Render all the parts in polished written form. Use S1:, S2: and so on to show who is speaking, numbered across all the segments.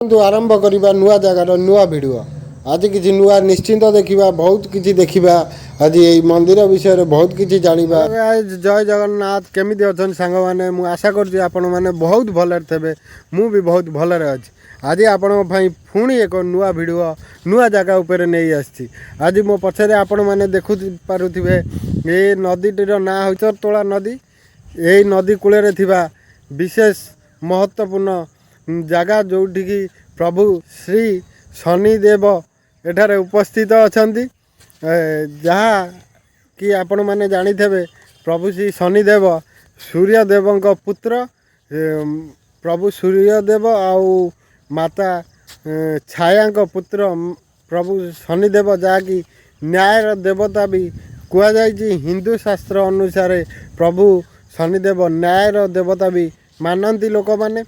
S1: ଆରମ୍ଭ କରିବା ନୂଆ ଜାଗାର ନୂଆ ଭିଡ଼ିଓ। ଆଜି କିଛି ନୂଆ ନିଶ୍ଚିନ୍ତ ଦେଖିବା, ବହୁତ କିଛି ଦେଖିବା। ଆଜି ଏଇ ମନ୍ଦିର ବିଷୟରେ ବହୁତ କିଛି ଜାଣିବା। ଜୟ ଜଗନ୍ନାଥ। କେମିତି ଅଛନ୍ତି ସାଙ୍ଗମାନେ? ମୁଁ ଆଶା କରୁଛି ଆପଣମାନେ ବହୁତ ଭଲରେ ଥିବେ। ମୁଁ ବି ବହୁତ ଭଲରେ ଅଛି। ଆଜି ଆପଣଙ୍କ ପାଇଁ ପୁଣି ଏକ ନୂଆ ଭିଡ଼ିଓ ନୂଆ ଜାଗା ଉପରେ ନେଇ ଆସିଛି। ଆଜି ମୋ ପଛରେ ଆପଣମାନେ ଦେଖୁ ପାରୁଥିବେ, ଏ ନଦୀଟିର ନାଁ ହେଉଛି ତୋଳା ନଦୀ। ଏଇ ନଦୀ କୂଳରେ ଥିବା ବିଶେଷ ମହତ୍ତ୍ୱପୂର୍ଣ୍ଣ ଜାଗା, ଯେଉଁଠିକି ପ୍ରଭୁ ଶ୍ରୀ ଶନିଦେବ ଏଠାରେ ଉପସ୍ଥିତ ଅଛନ୍ତି। ଯାହା କି ଆପଣମାନେ ଜାଣିଥିବେ, ପ୍ରଭୁ ଶ୍ରୀ ଶନିଦେବ ସୂର୍ଯ୍ୟଦେବଙ୍କ ପୁତ୍ର। ପ୍ରଭୁ ସୂର୍ଯ୍ୟଦେବ ଆଉ ମାତା ଛାୟାଙ୍କ ପୁତ୍ର ପ୍ରଭୁ ଶନିଦେବ, ଯାହାକି ନ୍ୟାୟର ଦେବତା ବି କୁହାଯାଇଛି। ହିନ୍ଦୁ ଶାସ୍ତ୍ର ଅନୁସାରେ ପ୍ରଭୁ ଶନିଦେବ ନ୍ୟାୟର ଦେବତା ବି ମାନନ୍ତି ଲୋକମାନେ।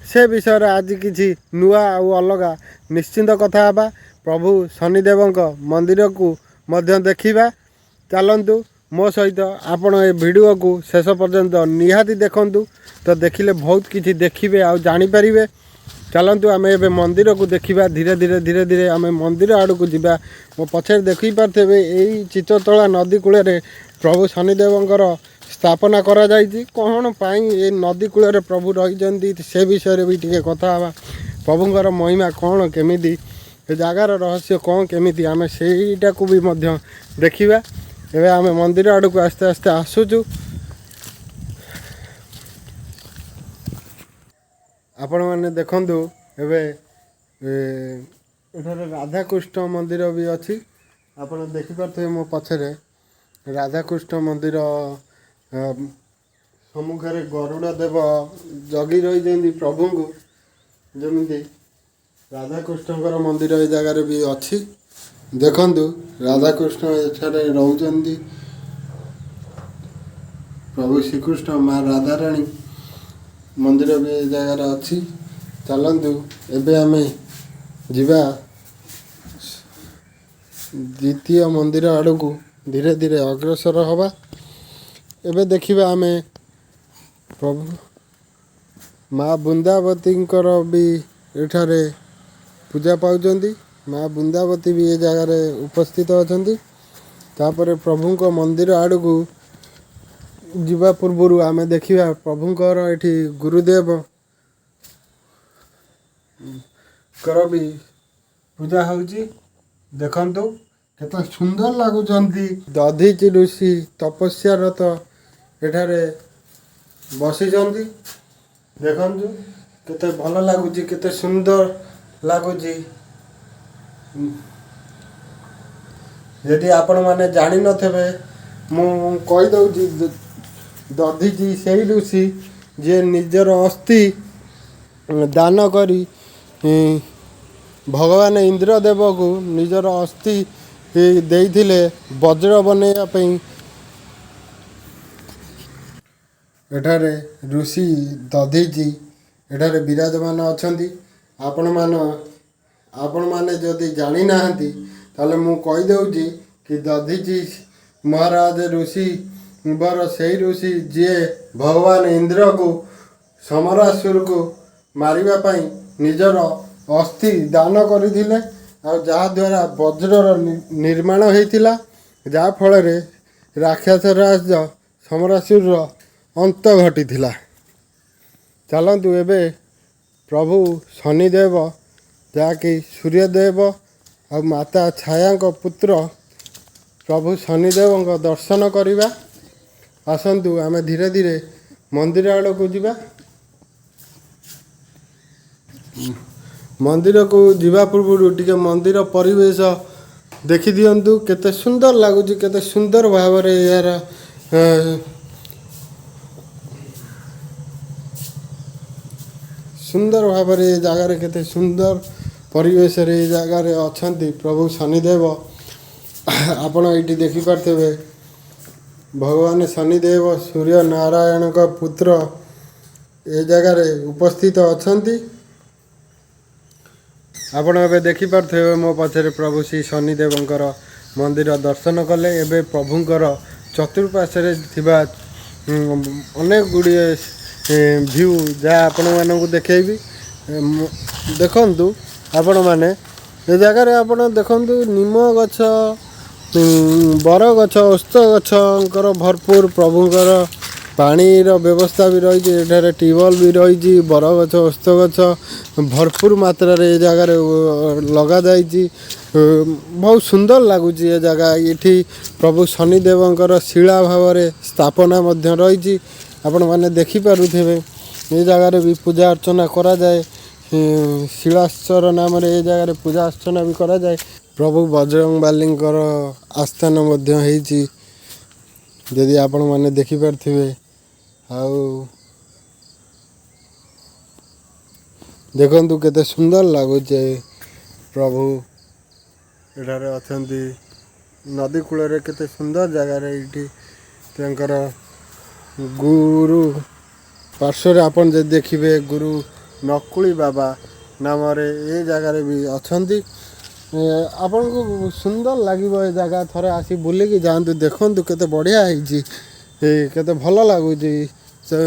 S1: ସେ ବିଷୟରେ ଆଜି କିଛି ନୂଆ ଆଉ ଅଲଗା ନିଶ୍ଚିନ୍ତ କଥା ହେବା। ପ୍ରଭୁ ଶନିଦେବଙ୍କ ମନ୍ଦିରକୁ ମଧ୍ୟ ଦେଖିବା। ଚାଲନ୍ତୁ ମୋ ସହିତ, ଆପଣ ଏ ଭିଡ଼ିଓକୁ ଶେଷ ପର୍ଯ୍ୟନ୍ତ ନିହାତି ଦେଖନ୍ତୁ। ତ ଦେଖିଲେ ବହୁତ କିଛି ଦେଖିବେ ଆଉ ଜାଣିପାରିବେ। ଚାଲନ୍ତୁ ଆମେ ଏବେ ମନ୍ଦିରକୁ ଦେଖିବା। ଧୀରେ ଧୀରେ ଧୀରେ ଧୀରେ ଆମେ ମନ୍ଦିର ଆଡ଼କୁ ଯିବା। ମୋ ପଛରେ ଦେଖିପାରୁଥିବେ, ଏଇ ଚିତ୍ରତୋଳା ନଦୀ କୂଳରେ ପ୍ରଭୁ ଶନିଦେବଙ୍କର ସ୍ଥାପନା କରାଯାଇଛି। କ'ଣ ପାଇଁ ଏ ନଦୀ କୂଳରେ ପ୍ରଭୁ ରହିଛନ୍ତି, ସେ ବିଷୟରେ ବି ଟିକେ କଥା ହେବା। ପ୍ରଭୁଙ୍କର ମହିମା କ'ଣ କେମିତି, ଏ ଜାଗାର ରହସ୍ୟ କ'ଣ କେମିତି, ଆମେ ସେଇଟାକୁ ବି ମଧ୍ୟ ଦେଖିବା। ଏବେ ଆମେ ମନ୍ଦିର ଆଡ଼କୁ ଆସ୍ତେ ଆସ୍ତେ ଆସୁଛୁ। ଆପଣମାନେ ଦେଖନ୍ତୁ, ଏବେ ଏଠାରେ ରାଧାକୃଷ୍ଣ ମନ୍ଦିର ବି ଅଛି। ଆପଣ ଦେଖିପାରୁଥିବେ, ମୋ ପଛରେ ରାଧାକୃଷ୍ଣ ମନ୍ଦିର ସମ୍ମୁଖରେ ଗରୁଡ଼ ଦେବ ଜଗି ରହିଛନ୍ତି ପ୍ରଭୁଙ୍କୁ। ଯେମିତି ରାଧାକୃଷ୍ଣଙ୍କର ମନ୍ଦିର ଏ ଜାଗାରେ ବି ଅଛି। ଦେଖନ୍ତୁ, ରାଧାକୃଷ୍ଣ ଏଠାରେ ରହୁଛନ୍ତି। ପ୍ରଭୁ ଶ୍ରୀକୃଷ୍ଣ, ମା ରାଧାରାଣୀ ମନ୍ଦିର ବି ଏ ଜାଗାରେ ଅଛି। ଚାଲନ୍ତୁ ଏବେ ଆମେ ଯିବା ଦ୍ୱିତୀୟ ମନ୍ଦିର ଆଡ଼କୁ, ଧୀରେ ଧୀରେ ଅଗ୍ରସର ହେବା। ଏବେ ଦେଖିବା ଆମେ ପ୍ରଭୁ ମା ବୃନ୍ଦାବତୀଙ୍କର ବି ଏଠାରେ ପୂଜା ପାଉଛନ୍ତି। ମା ବୃନ୍ଦାବତୀ ବି ଏ ଜାଗାରେ ଉପସ୍ଥିତ ଅଛନ୍ତି। ତାପରେ ପ୍ରଭୁଙ୍କ ମନ୍ଦିର ଆଡ଼କୁ ଯିବା ପୂର୍ବରୁ ଆମେ ଦେଖିବା ପ୍ରଭୁଙ୍କର ଏଠି ଗୁରୁଦେବଙ୍କର ବି ପୂଜା ହେଉଛି। ଦେଖନ୍ତୁ କେତେ ସୁନ୍ଦର ଲାଗୁଛନ୍ତି। ଦଧିଚି ଋଷି ତପସ୍ୟାରତ ଏଠାରେ ବସିଛନ୍ତି। ଦେଖନ୍ତୁ କେତେ ଭଲ ଲାଗୁଛି, କେତେ ସୁନ୍ଦର ଲାଗୁଛି। ଯଦି ଆପଣମାନେ ଜାଣିନଥିବେ, ମୁଁ କହିଦେଉଛି, ଦଧିଚି ସେଇ ଋଷି ଯିଏ ନିଜର ଅସ୍ଥି ଦାନ କରି ଭଗବାନ ଇନ୍ଦ୍ରଦେବକୁ ନିଜର ଅସ୍ଥି ଦେଇଥିଲେ ବଜ୍ର ବନେଇବା ପାଇଁ। ଏଠାରେ ଋଷି ଦଧିଚି ଏଠାରେ ବିରାଜମାନ ଅଛନ୍ତି। ଆପଣମାନେ ଯଦି ଜାଣିନାହାନ୍ତି, ତାହେଲେ ମୁଁ କହିଦେଉଛି କି ଦଧିଚି ମହାରାଜ ଋଷି ବର ସେଇ ଋଷି ଯିଏ ଭଗବାନ ଇନ୍ଦ୍ରକୁ ସମରାସୁରକୁ ମାରିବା ପାଇଁ ନିଜର ଅସ୍ଥି ଦାନ କରିଥିଲେ, ଆଉ ଯାହାଦ୍ୱାରା ବଜ୍ରର ନିର୍ମାଣ ହେଇଥିଲା, ଯାହାଫଳରେ ରାକ୍ଷସ ରାଜ ସମରାସୁରର ଅନ୍ତ ଘଟିଥିଲା। ଚାଲନ୍ତୁ ଏବେ ପ୍ରଭୁ ଶନିଦେବ, ଯାହାକି ସୂର୍ଯ୍ୟଦେବ ଆଉ ମାତା ଛାୟାଙ୍କ ପୁତ୍ର, ପ୍ରଭୁ ଶନିଦେବଙ୍କ ଦର୍ଶନ କରିବା। ଆସନ୍ତୁ ଆମେ ଧୀରେ ଧୀରେ ମନ୍ଦିର ଆଡ଼କୁ ଯିବା। ମନ୍ଦିରକୁ ଯିବା ପୂର୍ବରୁ ଟିକେ ମନ୍ଦିର ପରିବେଶ ଦେଖିଦିଅନ୍ତୁ, କେତେ ସୁନ୍ଦର ଲାଗୁଛି, କେତେ ସୁନ୍ଦର ଭାବରେ ଏହାର ସୁନ୍ଦର ଭାବରେ ଏ ଜାଗାରେ, କେତେ ସୁନ୍ଦର ପରିବେଶରେ ଏ ଜାଗାରେ ଅଛନ୍ତି ପ୍ରଭୁ ଶନିଦେବ। ଆପଣ ଏଇଠି ଦେଖିପାରୁଥିବେ, ଭଗବାନ ଶନିଦେବ ସୂର୍ଯ୍ୟ ନାରାୟଣଙ୍କ ପୁତ୍ର ଏ ଜାଗାରେ ଉପସ୍ଥିତ ଅଛନ୍ତି। ଆପଣ ଏବେ ଦେଖିପାରୁଥିବେ, ମୋ ପଛରେ ପ୍ରଭୁ ଶ୍ରୀ ଶନିଦେବଙ୍କର ମନ୍ଦିର ଦର୍ଶନ କଲେ। ଏବେ ପ୍ରଭୁଙ୍କର ଚତୁଃପାର୍ଶ୍ୱରେ ଥିବା ଅନେକ ଗୁଡ଼ିଏ ଭ୍ୟୁ ଯାହା ଆପଣମାନଙ୍କୁ ଦେଖେଇବି। ଦେଖନ୍ତୁ ଆପଣମାନେ ଏ ଜାଗାରେ ଆପଣ ଦେଖନ୍ତୁ ନିମ ଗଛ, ବରଗଛ, ଓସ୍ତ ଗଛଙ୍କର ଭରପୁର ପ୍ରଭୁଙ୍କର ପାଣିର ବ୍ୟବସ୍ଥା ବି ରହିଛି। ଏଠାରେ ଟ୍ୟୁବୱେଲ୍ ବି ରହିଛି। ବରଗଛ, ଓସ୍ତ ଗଛ ଭରପୁର ମାତ୍ରାରେ ଏ ଜାଗାରେ ଲଗାଯାଇଛି। ବହୁତ ସୁନ୍ଦର ଲାଗୁଛି ଏ ଜାଗା। ଏଠି ପ୍ରଭୁ ଶନିଦେବଙ୍କର ଶିଳା ଭାବରେ ସ୍ଥାପନା ମଧ୍ୟ ରହିଛି। ଆପଣମାନେ ଦେଖିପାରୁଥିବେ, ଏ ଜାଗାରେ ବି ପୂଜା ଅର୍ଚ୍ଚନା କରାଯାଏ। ଶିଳାଶ୍ଚର ନାମରେ ଏ ଜାଗାରେ ପୂଜା ଅର୍ଚ୍ଚନା ବି କରାଯାଏ। ପ୍ରଭୁ ବଜରଙ୍ଗବାଲିଙ୍କର ଆସ୍ଥାନ ମଧ୍ୟ ହେଇଛି, ଯଦି ଆପଣମାନେ ଦେଖିପାରୁଥିବେ। ଆଉ ଦେଖନ୍ତୁ କେତେ ସୁନ୍ଦର ଲାଗୁଛି। ପ୍ରଭୁ ଏଠାରେ ଅଛନ୍ତି ନଦୀ କୂଳରେ, କେତେ ସୁନ୍ଦର ଜାଗାରେ। ଏଇଠି ତାଙ୍କର ଗୁରୁ ପାର୍ଶ୍ୱରେ ଆପଣ ଯଦି ଦେଖିବେ, ଗୁରୁ ନକୁଳି ବାବା ନାମରେ ଏ ଜାଗାରେ ବି ଅଛନ୍ତି। ଆପଣଙ୍କୁ ସୁନ୍ଦର ଲାଗିବ ଏ ଜାଗା। ଥରେ ଆସି ବୁଲିକି ଯାଆନ୍ତୁ, ଦେଖନ୍ତୁ କେତେ ବଢ଼ିଆ ହେଇଛି, ଏ କେତେ ଭଲ ଲାଗୁଛି, ସେ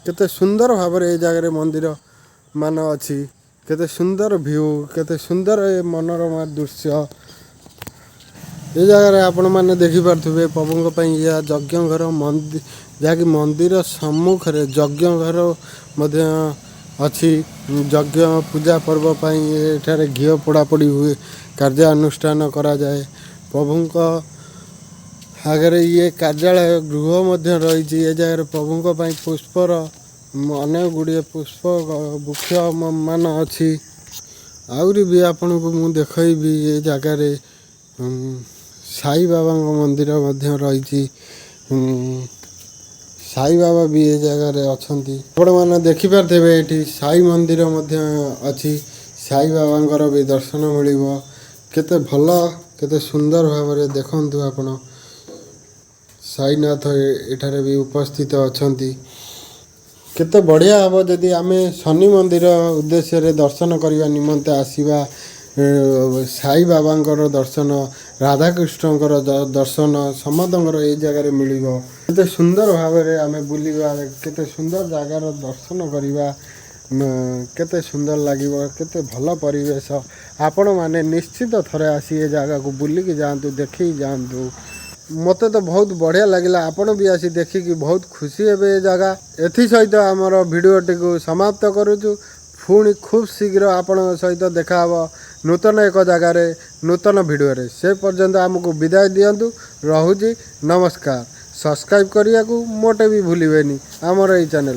S1: କେତେ ସୁନ୍ଦର ଭାବରେ ଏ ଜାଗାରେ ମନ୍ଦିର ମାନ ଅଛି, କେତେ ସୁନ୍ଦର ଭିଉ, କେତେ ସୁନ୍ଦର ଏ ମନୋରମା ଦୃଶ୍ୟ। ଏ ଜାଗାରେ ଆପଣମାନେ ଦେଖିପାରୁଥିବେ, ପ୍ରଭୁଙ୍କ ପାଇଁ ଏହା ଯଜ୍ଞ ଘର ମନ୍ଦି, ଯାହାକି ମନ୍ଦିର ସମ୍ମୁଖରେ ଯଜ୍ଞ ଘର ମଧ୍ୟ ଅଛି। ଯଜ୍ଞ ପୂଜା ପର୍ବ ପାଇଁ ଏଠାରେ ଘିଅ ପୋଡ଼ାପୋଡ଼ି ହୁଏ, କାର୍ଯ୍ୟାନୁଷ୍ଠାନ କରାଯାଏ। ପ୍ରଭୁଙ୍କ ଆଗରେ ଇଏ କାର୍ଯ୍ୟାଳୟ ଗୃହ ମଧ୍ୟ ରହିଛି। ଏ ଜାଗାରେ ପ୍ରଭୁଙ୍କ ପାଇଁ ପୁଷ୍ପର ଅନେକ ଗୁଡ଼ିଏ ପୁଷ୍ପ ବୃକ୍ଷ ମାନ ଅଛି। ଆହୁରି ବି ଆପଣଙ୍କୁ ମୁଁ ଦେଖେଇବି, ଏ ଜାଗାରେ ସାଇ ବାବାଙ୍କ ମନ୍ଦିର ମଧ୍ୟ ରହିଛି। ସାଇ ବାବା ବି ଏ ଜାଗାରେ ଅଛନ୍ତି। ଆପଣମାନେ ଦେଖିପାରୁଥିବେ, ଏଠି ସାଇ ମନ୍ଦିର ମଧ୍ୟ ଅଛି। ସାଇ ବାବାଙ୍କର ବି ଦର୍ଶନ ମିଳିବ। କେତେ ଭଲ, କେତେ ସୁନ୍ଦର ଭାବରେ ଦେଖନ୍ତୁ ଆପଣ, ସାଇନାଥ ଏଠାରେ ବି ଉପସ୍ଥିତ ଅଛନ୍ତି। କେତେ ବଢ଼ିଆ ହେବ ଯଦି ଆମେ ଶନି ମନ୍ଦିର ଉଦ୍ଦେଶ୍ୟରେ ଦର୍ଶନ କରିବା ନିମନ୍ତେ ଆସିବା। ସାଇ ବାବାଙ୍କର ଦର୍ଶନ, ରାଧାକୃଷ୍ଣଙ୍କର ଦର୍ଶନ ସମସ୍ତଙ୍କର ଏଇ ଜାଗାରେ ମିଳିବ। କେତେ ସୁନ୍ଦର ଭାବରେ ଆମେ ବୁଲିବା, କେତେ ସୁନ୍ଦର ଜାଗାର ଦର୍ଶନ କରିବା, କେତେ ସୁନ୍ଦର ଲାଗିବ, କେତେ ଭଲ ପରିବେଶ। ଆପଣମାନେ ନିଶ୍ଚିତ ଥରେ ଆସି ଏ ଜାଗାକୁ ବୁଲିକି ଯାଆନ୍ତୁ, ଦେଖିକି ଯାଆନ୍ତୁ। ମୋତେ ତ ବହୁତ ବଢ଼ିଆ ଲାଗିଲା। ଆପଣ ବି ଆସି ଦେଖିକି ବହୁତ ଖୁସି ହେବେ ଏ ଜାଗା। ଏଥିସହିତ ଆମର ଭିଡ଼ିଓଟିକୁ ସମାପ୍ତ କରୁଛୁ। ପୁଣି ଖୁବ୍ ଶୀଘ୍ର ଆପଣଙ୍କ ସହିତ ଦେଖାହେବ ନୂତନ ଏକ ଜାଗାରେ, ନୂତନ ଭିଡ଼ିଓରେ। ସେ ପର୍ଯ୍ୟନ୍ତ ଆମକୁ ବିଦାୟ ଦିଅନ୍ତୁ। ରହୁଛି, ନମସ୍କାର। ସବସ୍କ୍ରାଇବ୍ କରିବାକୁ ମୋଟେ ବି ଭୁଲିବେନି ଆମର ଏଇ ଚ୍ୟାନେଲ୍।